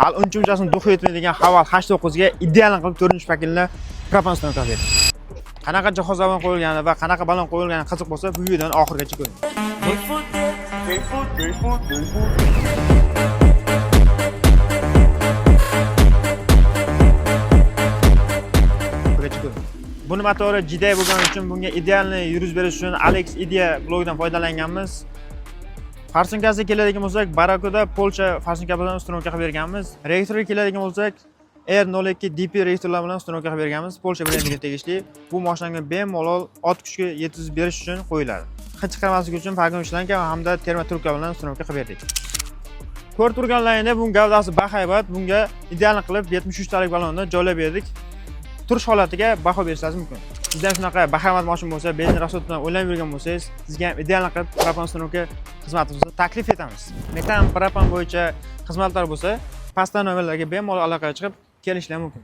Hali uncha munchasini дух i yetmaydigan Haval H9 ga ideal qilib 4-shpakelni propan установка berdik. Qanaqa jihozlar bilan qo'yilgani va qanaqa balon qo'yilgani qiziq bo'lsa, bu videoni oxirigacha ko'ring. Vem fuder, vem fuder, vem fuder. Oxirigacha ko'ring. Buni motori GDI bo'lgani uchun bunga idealni yurib berish uchun Alex Idea blogidan foydalanganmiz. Farsunkasiga keladigan bo'lsak, Barracuda Polsha farsunka bilan установка qilib berganmiz. Reaktorga keladigan bo'lsak, R02 DP reaktorlar bilan установка qilib berganmiz. Polsha brendiga tegishli. Bu mashinaga bemalol ot kuchiga yetkazib berish uchun qo'yiladi. Hid chiqarmaslik uchun vagon shlanka hamda termotrubka bilan установка qilib berdik. Ko'rib turganlaringdek, buning gavdasi bahaybat. Bunga ideal qilib 73 talik balonni joylab berdik. Turish holatiga baho berishingiz mumkin. Sizda ham shunaqa bahaybat mashina bo'lsa, benzin расход bilan o'ylanib yurgan bo'lsangiz, sizga ham ideal qilib propan установка xizmatimizni taklif etamiz. Metan, propan bo'yicha xizmatlar bo'lsa, pastda nomerlarga bemalol aloqaga chiqib kelishlari mumkin.